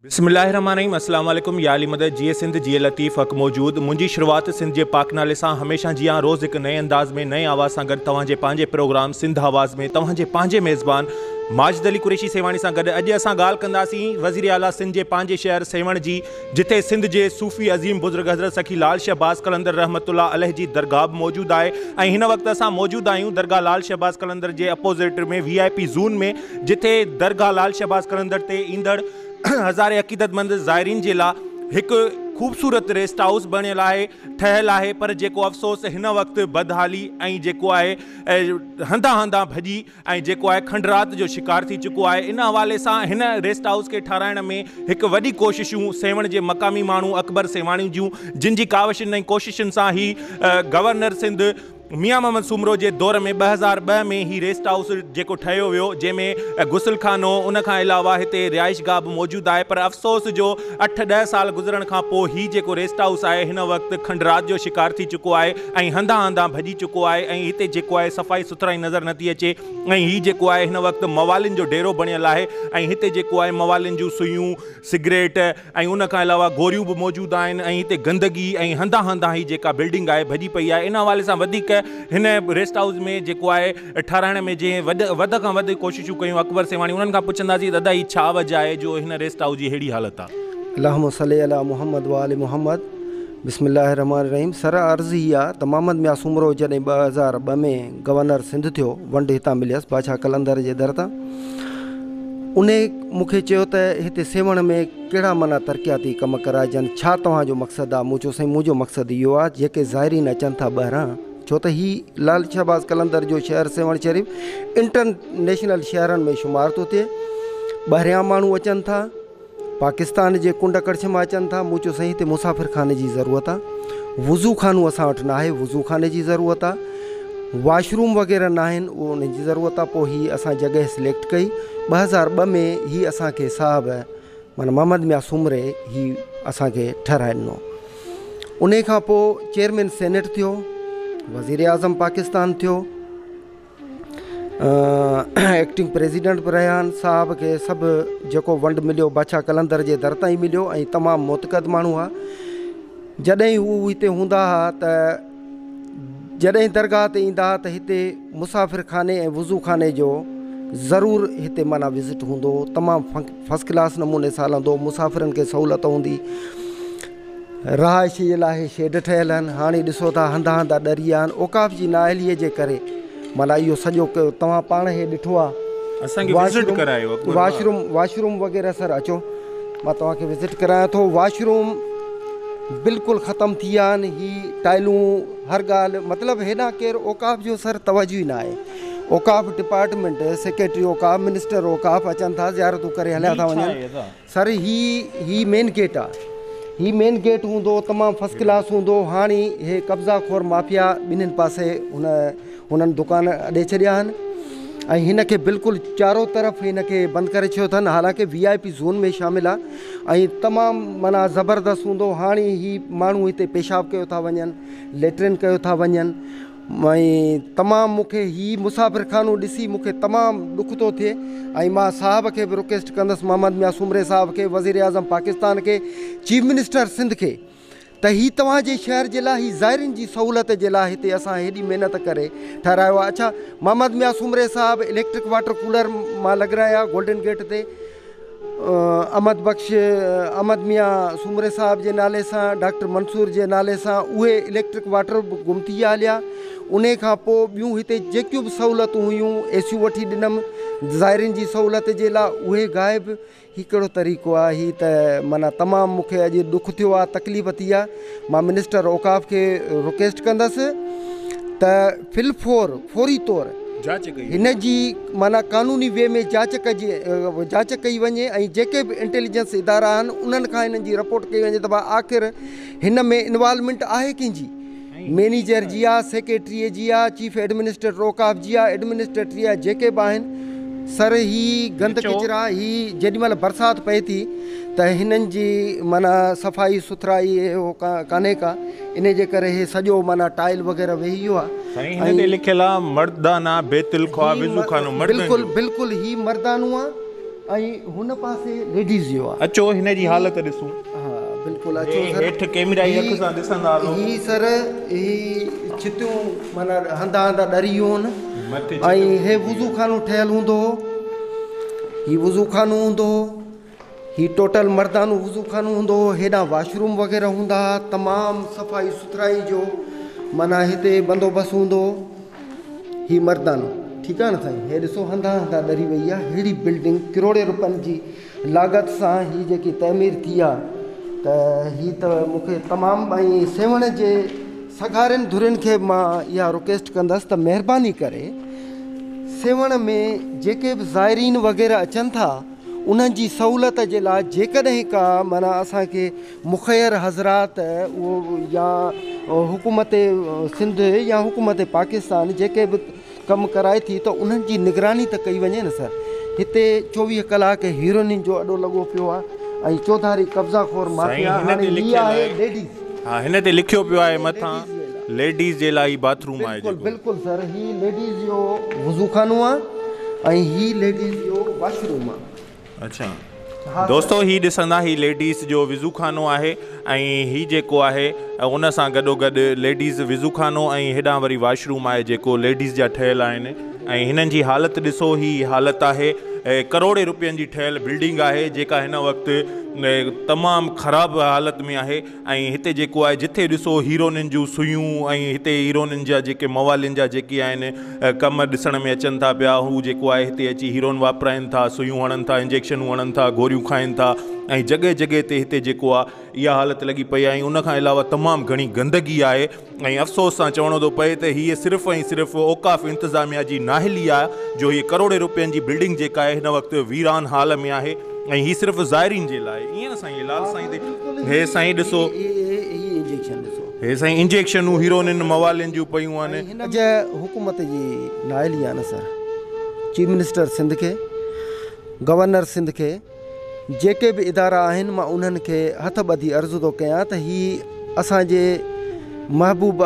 بسم الله الرحمٰن الرحيم السلام عليڪم يا علي مدد جيئي سنڌ جيئي لطيف حق موجود منهنجي شروعات سنڌ جي پاڪ نالي سان هميشه جيان روز هڪ نئين انداز ۾ نئين آواز سان گڏ توهان جي پنهنجي پروگرام سنڌ آواز ۾ توهان جي پنهنجي ميزبان ماجد علي قريشي سيوهاڻي سان گڏ اڄ اسان ڳالهه ڪنداسين وزير اعليٰ سنڌ جي پنهنجي شهر سيوهڻ جي جتي سنڌ جي صوفي عظيم بزرگ حضرت سخي لال شهباز قلندر رحمة الله عليه جي درگاهه به موجود آهي ۽ هن وقت اسان موجود آهيون درگاهه لال شهباز قلندر جي اپوزٽ ۾ وي آء پي زون ۾ جتي درگاهه لال شهباز قلندر تي ايندڙ هزارين عقيدتمند زائرين جي لا هڪ خوبصورت ريسٽ هائوس بڻيل آهي ٺهيل آهي پر جيڪو افسوس هن وقت بدحالي ۽ جيڪو آهي هنڌان هنڌان ڀڄي ۽ جيڪو آهي کنڊرات جو شڪار ٿي چڪو آهي ان حوالي سان هن ريسٽ هائوس کي ٺاراهڻ ۾ هڪ وڏي ڪوششون سيوهڻ جي مقامي ماڻهو اڪبر سيوهاڻي جون جن جي ڪاوشن ۽ ڪوششن سان هي گورنر سنڌ ميان محمد سومرو جي دور ۾ 2002 ۾ هي ريسٽ هائوس جيڪو ٺهيو ويو جنهن ۾ غسل خانو ان کان علاوه هتي رهائش گاهه به موجود آهي پر افسوس جو اٺ ڏهه سال گذرڻ کان پوء هي جيڪو ريسٽ هائوس آهي هن وقت کنڊرات جو شڪار ٿي چڪو آهي ۽ هنڌان هنڌان ڀڄي چڪو آهي ۽ هتي جيڪو آهي صفائي سٿرائي نظر نٿي اچي ۽ هي جيڪو آهي هن وقت موالين جو ڊيرو بڻيل آهي ۽ هتي جيڪو آهي موالين جون سيون سگريٽ ۽ ان کان علاوه گوريون به موجود آهن ۽ هتي گندگي ۽ هنڌان هنڌان هي جيڪا بلڊنگ آهي ڀڄي پئي آهي ان حوالي سان وڌيڪ هن ريسٽ هائوس ۾ جيڪو آهي ٺهرائڻ ۾ جنهن وڏ وڌ کان وڌ ڪوششون ڪيون اڪبر سيوهاڻي انهن کان پڇنداسين ته ادا هي ڇا وجه آهي جو هن ريسٽ هائوس جي ههڙي حالت آهي. اللهم صل علي محمد وآل محمد بسم الله الرحمٰن الرحيم سر عرض هي آ ته محمد ميان سومرو جڏهن 2002 ۾ گورنر سنڌ ٿيو ونڊ هتان مليس بادشاهه قلندر جي در تان انهي مون کي چيو ته هتي سيوهڻ ۾ ڪهڙا معنيٰ ترقياتي ڪم ڪرائجن، ڇا توهان جو مقصد آ؟ مون چيو سائين منهنجو مقصد اهو آ جيڪي زائرين اچن ٿا ٻاهران ڇو ته هي لال شهباز قلندر جو شهر سيوهڻ شريف انٽرنيشنل شهرن ۾ شمار ٿو ٿئي ٻاهريان ماڻهو اچن ٿا پاڪستان جي ڪنڊ ڪڙڇ مان اچن ٿا، مون چيو سائين هتي مسافر خاني جي ضرورت آ، وضو خانو اسان وٽ ناهي، وضو خاني جي ضرورت آ، واش روم وغيره ناهن اهو انهن جي ضرورت آ، پوء هي اسان جڳهه سليڪٽ ڪئي، 2002 ۾ هي اسان کي صاحب معنيٰ محمد ميان سومري هي اسان کي ٺهرائي ڏنو. انهي کان پوء چيئرمين سينيٽ ٿيو، وزيراعظم پاڪستان ٿيو. ايڪٽنگ پريزيڊنٽ به رهيا آهن صاحب کي سڀ جيڪو ونڊ مليو بادشاهه قلندر جي در تان ئي مليو ۽ تمام معتقد ماڻهو هئا جڏهن هو هتي هوندا هئا ته جڏهن درگاهه تي ايندا هئا ته هتي مسافر خاني ۽ وضو خاني جو ضرور هتي معنيٰ وزٽ هوندو هو تمام فرسٽ ڪلاس نموني سان هلندو هو مسافرن کي سهولت هوندي رهائش جي لاء شيڊ ٺهيل آهن هاڻي ڏسو ٿا هنڌان هنڌان ڏري ويا آهن اوقاف جي نااهلي جي ڪري معنيٰ اهو سڄو توهان پاڻ هي ڏٺو آهي اسان کي وزٽ ڪرايو واش روم واش روم وغيره سر اچو مان توهان کي وزٽ ڪرايان ٿو واش روم بلڪل ختم ٿي ويا آهن هي ٽائلون هر ڳالهه مطلب هيڏانهن ڪير اوقاف جو سر توجه ئي نه آهي اوقاف ڊپارٽمينٽ سيڪريٽري اوقاف منسٽر اوقاف اچن ٿا زيارتون ڪري هليا ٿا وڃن سر هي هي مين گيٽ آ هي مين گيٽ هوندو تمام فرسٽ ڪلاس هوندو هاڻي هي قبضا خور مافيا ٻنهين پاسي هن هنن دڪان اڏي ڇڏيا آهن ۽ هن کي بلڪل چارو طرف هن کي بند ڪري ڇڏيو اٿن حالانڪه وي آء پي زون ۾ شامل آ ۽ تمام معنيٰ زبردست هوندو هاڻي هي ماڻهو هتي پيشاب ڪيو ٿا وڃن ليٽرين ڪيو ٿا وڃن ۽ تمام مون کي هي مسافر خانو ڏسي مون کي تمام ڏک ٿو ٿئي ۽ مان صاحب کي به رڪويسٽ ڪندس محمد ميان سومري صاحب کي وزير اعظم پاڪستان کي چيف منسٽر سنڌ کي ته هي توهان جي شهر جي لاء هي زائرين جي سهولت جي لاء هتي اسان هيڏي محنت ڪري ٺهرايو آهي اڇا محمد ميان سومري صاحب اليڪٽرڪ واٽر ڪولر مان لڳرايا گولڊن گيٽ تي احمد بخش احمد ميان سومري صاحب جي نالي سان ڊاڪٽر منصور جي نالي سان اهي اليڪٽرڪ واٽر به گم ٿي ويا هليا انهي کان پوء ٻيون هتي جيڪيون به سهولتون هيون اي سيون وٺي ڏنم زائرين جي سهولت جي لاء اهي غائب هي ڪهڙو طريقو آهي هي ته معنيٰ تمام مون کي اڄ ڏک ٿيو آهي تڪليف ٿي آهي مان منسٽر اوقاف کي رڪويسٽ ڪندس ته في الفور فوري طور جاچ ڪئي هن جي معنيٰ قانوني وي ۾ جاچ ڪجي جاچ ڪئي وڃي ۽ جيڪي به انٽيليجنس ادارا آهن انهن کان هنن جي رپورٽ ڪئي وڃي ته ڀاء آخر هن ۾ انوالومينٽ آهي ڪنهن جي مينيجر جي آ سيڪريٽري جي آ چيف ايڊمنسٽريٽر اوقاف جي آ ايڊمنسٽريٽر جي آ جيڪي به آهن سر هي گند ڪچرا هي جيڏي مهل برسات پئي ٿي ته هنن جي معنيٰ صفائي سٿرائي هو ڪانهي ڪا انهي جي ڪري هي سڄو معنيٰ ٽائل وغيره ويهي ويو آ. سائين هن تي لکيل آ مردانه بيت الخوا وضو خانو مردن جو. بلڪل بلڪل هي مردانو آ ۽ هن پاسي ليڊيز جو آ. اچو هن جي حالت ڏسون. ها بلڪل اچو سر. هيٺ ڪيمرا جي اک سان ڏسندا هلو. هي سر هي ڇتيون معنيٰ هنڌان هنڌان ڏري ويون هن ۽ هي وضو خانو ٺهيل هوندو هو. هي وضو خانو هوندو هو. هي ٽوٽل مردانو وضو خانو هوندو هو. هيڏانهن واش روم وغيره هوندا ها. تمام صفائي سٿرائي جو معنيٰ هتي بندوبست هوندو هو. هي مردانو ٺيڪ آ نه سائين هي ڏسو هنڌان هنڌان ڏري وئي آ ههڙي بلڊنگ ڪروڙين روپين جي لاڳت سان هي جيڪي تعمير ٿي آ ته هي ته مون کي تمام ۽ سيوهڻ جي سگهارين ڌرين کي مان اها رڪويسٽ ڪندس ته مهرباني ڪري سيوهڻ ۾ جيڪي به زائرين وغيره اچن ٿا انهن جي سهولت جي لاء جيڪڏهن ڪا معنيٰ اسان کي مخير حضرات اهو يا حڪومت سنڌ يا حڪومت پاڪستان جيڪي به ڪم ڪرائي ٿي ته انهن جي نگراني ته ڪئي وڃي نه سر هتي 24 ڪلاڪ هيروئنن جو اڏو لڳو پيو آهي ۽ چوڌاري قبضا خور مافيا هاڻي هي آهي ليڊيز. ها هن تي لکيو پيو آهي مٿان ليڊيز جي لاء هي باٿ روم آهي جيڪو. بلڪل بلڪل سر هي ليڊيز جو وضو خانو آهي ۽ هي ليڊيز جو واش روم آهي. اڇا دوستو هي ڏسندا هي ليڊيز جو وضو خانو آهي ۽ هي جيڪو آهي ان سان گڏو گڏ ليڊيز وضو خانو ۽ هيڏانهن وري واش روم آهي جيڪو ليڊيز جا ٺهيل آهن ۽ هنن جي حالت ڏسو هي حالت آهي ڪروڙين روپين جي ٺهيل بلڊنگ آهي جيڪا هن وقت تمام خراب حالت ۾ آهي ۽ هتي جيڪو آهي جٿي ڏسو هيرونين جون سيون ۽ هتي هيرونين جا جيڪي موالين جا جيڪي آهن ڪم ڏسڻ ۾ اچن ٿا پيا هو جيڪو آهي هتي اچي هيرون واپرائن ٿا سيون هڻن ٿا انجيڪشنون هڻن ٿا گوريون کائن ٿا ۽ جڳهه جڳهه تي هتي جيڪو آهي اها حالت لڳي پئي آهي ۽ ان کان علاوه تمام گهڻي گندگي آهي ۽ افسوس سان چوڻو ٿو پئي ته هيء صرف ۽ صرف اوقاف انتظاميا جي نااهلي آهي جو هيء ڪروڙين روپين جي بلڊنگ جيڪا آهي هن وقت ويران حال ۾ آهي ۽ هي صرف زائرين جي لاء ائين نه سائين لال سائين تي هي سائين ڏسو هي سائين انجيڪشنون هيرونين موالين جون پيون آهن. هن جي حڪومت جي نااهلي آهي نه سر چيف منسٽر سنڌ کي گورنر سنڌ کي جيڪي به ادارا آهن مان انهن کي هٿ ٻڌي عرض ٿو ڪيان ته هي اسان جي محبوب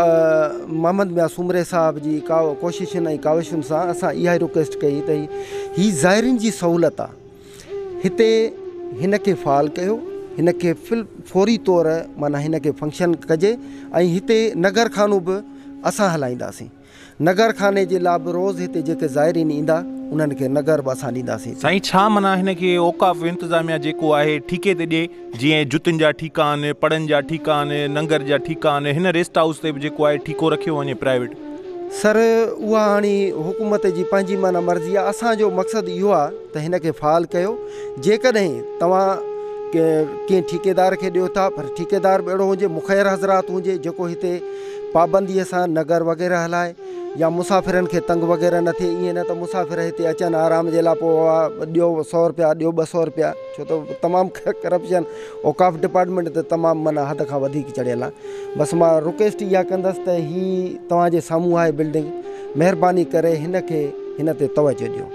محمد ميان سومري صاحب جي ڪوششن ۽ ڪاوشن سان اسان اها ئي رڪويسٽ ڪئي ته هي زائرين جي سهولت آهي هتي هن کي فعال ڪيو هن کي فوري طور معنيٰ هن کي فنڪشن ڪجي ۽ هتي نگر خانو به اسان هلائينداسين نگر خاني جي لاء به روز هتي جيڪي زائرين ايندا انهن کي نگر به اسان ڏينداسين. سائين ڇا معنيٰ هن کي اوقاف انتظاميا جيڪو آهي ٺيڪي تي ڏي جيئن جتين جا ٺيڪا آهن پڙن جا ٺيڪا آهن ننگر جا ٺيڪا آهن هن ريسٽ هائوس تي به جيڪو آهي ٺيڪو رکيو وڃي پرائيويٽ. سر اها هاڻي حڪومت جي پنهنجي معنيٰ مرضي آهي اسان جو مقصد اهو آهي ته هن کي فعال ڪيو جيڪڏهن توهان ڪنهن ٺيڪيدار کي ڏيو ٿا پر ٺيڪيدار به اهڙو هجي مخير حضرات هجي جيڪو هتي پابندي سان نگر وغيره هلائي يا مسافرن کي تنگ وغيره نه ٿئي ائين نه ته مسافر هتي اچن آرام جي لاء پوء ڏيو سو روپيا ڏيو 200 روپيا ڇو ته تمام ڪرپشن اوقاف ڊپارٽمينٽ ته تمام معنيٰ حد کان وڌيڪ چڙهيل آهي بس مان رڪويسٽ اها ڪندس ته هي توهان جي سامهون آهي بلڊنگ مهرباني ڪري هن کي هن تي توجه ڏيو.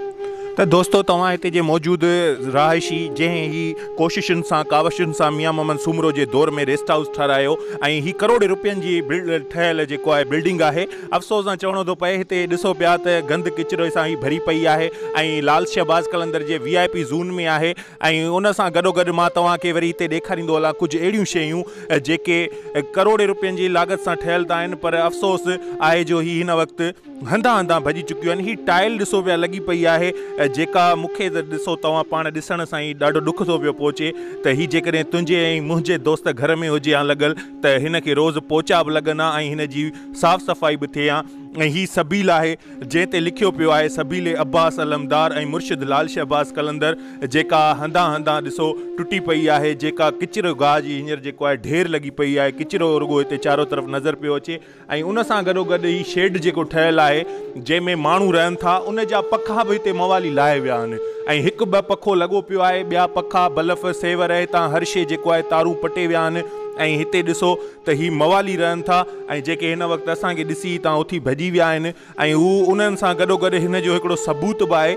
ته دوستو توهان هتي جي موجود رهائشي جنهن هي ڪوششن سان ڪاوشن سان ميان محمد سومرو جي دور ۾ ريسٽ هائوس ٺهرايو ۽ هي ڪروڙين روپين جي ٺهيل جيڪو آهي بلڊنگ آهي افسوس سان چوڻو ٿو پئي هتي ڏسو پيا ته گند ڪچري سان هي ڀري پئي آهي ۽ لال شهباز قلندر جي وي آء پي زون ۾ آهي ۽ ان سان گڏوگڏ مان توهان کي وري هتي ڏيکاريندو هلان ڪجهه اهڙيون شيون جيڪي ڪروڙين روپين جي لاڳت سان ٺهيل ته آهن پر افسوس آهي جو هي هن وقت هنڌان هنڌان ڀڄي چڪيون آهن هي ٽائل ڏسو پيا لڳي پئي آهي جيڪا مون کي ته ڏسو توهان پاڻ ڏسڻ سان ئي ڏاڍو ڏک ٿو پيو پهچي ته هي جيڪڏهن تنهنجي ۽ منهنجي دوست گهر ۾ هجي هان لڳل ته هن کي روز پوچا به لڳن ها ۽ هن جي صاف صفائي به ٿئي ها ۽ هي سبيل آهي جنهن تي لکيو پيو آهي سبيل عباس علمدار ۽ مرشد لال شهباز قلندر جيڪا هنڌان هنڌان ڏسو ٽٽي پئي آهي جيڪا ڪچرو گاهه جي هينئر جيڪو آهي ڍير لڳي پئي آهي ڪچرو رڳو هتي چارو طرف نظر پيو اچي ۽ ان سان گڏو گڏ هي شيڊ جيڪو ٺهيل آهي جنهن ۾ ماڻهو رهن ٿا ان جا پکا به هتي موالي لاهي ويا آهن ۽ هڪ ٻه پکو لڳو پيو آهي ٻيا پکا بلف سيور هتان هر شي جيڪو آهي تارون پٽي ويا آهن ۽ هتي ڏسو ته هي موالي رهن ٿا ۽ جيڪي هن وقت اسان کي ڏسي هتان اٿي ڀڄي ويا آهن ۽ هو انهن سان گڏو گڏ هن جو هڪڙو ثبوت به آهي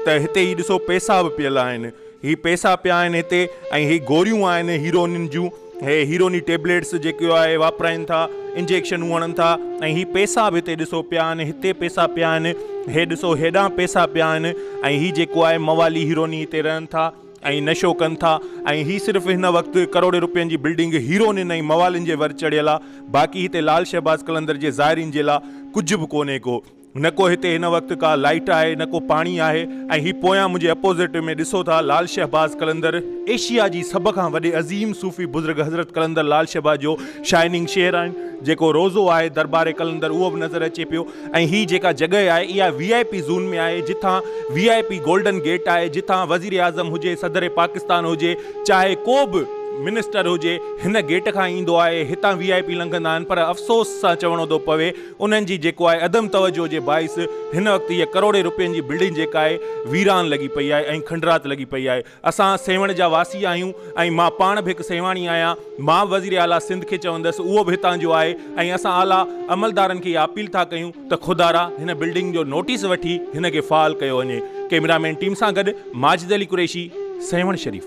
ته هتي هي ڏسو پئسا به پيل آهن هي پئسا پيا آهن هتي ۽ هي گوريون آهن هيرونين جون. هي هيروني ٽيبليٽس جيڪو آهي واپرائين ٿا، انجيڪشنون هڻن ٿا ۽ هي پئسا به هتي ڏسو پيا آهن، هتي پئسا پيا آهن، هي ڏسو هيڏانهن پئسا پيا آهن ۽ هي جيڪو آهي موالي هيروني هتي رهن ٿا ۽ نشو ڪن ٿا ۽ هي صرف هن وقت ڪروڙين روپين جي بلڊنگ هيرونين ۽ موالين جي ور چڙهيل آهي، باقي هتي لال شهباز قلندر جي زائرين جي لا ڪجهه به ڪونهي ڪو. نه ڪو هتي هن وقت ڪا لائيٽ آهي نه ڪو پاڻي آهي ۽ هي پويان منهنجي اپوزٽ ۾ ڏسو ٿا لال شهباز قلندر ايشيا جي سڀ کان وڏي عظيم صوفي بزرگ حضرت قلندر لال شهباز جو شائننگ شهر آهن جيڪو روضو آهي دربار قلندر اهو به نظر اچي پيو ۽ هي جيڪا جڳهه آهي اها وي آء پي زون ۾ آهي جتان V I P golden gate آهي جتان وزير اعظم هجي صدر پاڪستان هجي چاهي ڪو به منسٽر هجي هن گيٽ کان ايندو آهي هتان وي آء پي لنگهندا آهن پر افسوس سان چوڻو ٿو پوي انهن جي جيڪو آهي عدم توجهه جي باعث هن وقت هيء ڪروڙين روپين جي بلڊنگ جيڪا آهي ويران لڳي پئي آهي ۽ کنڊرات لڳي پئي آهي. اسان سيوهڻ جا واسي آهيون ۽ مان پاڻ به هڪ سيوهاڻي آهيان مان به وزير اعليٰ سنڌ کي چوندس اهو به هتان جو آهي ۽ اسان اعليٰ عملدارن کي اها اپيل ٿا ڪيون ته خدارا هن بلڊنگ جو نوٽيس وٺي هن کي فعال ڪيو وڃي. ڪئميرا مين ٽيم سان گڏ ماجد علي قريشي، سيوهڻ شريف.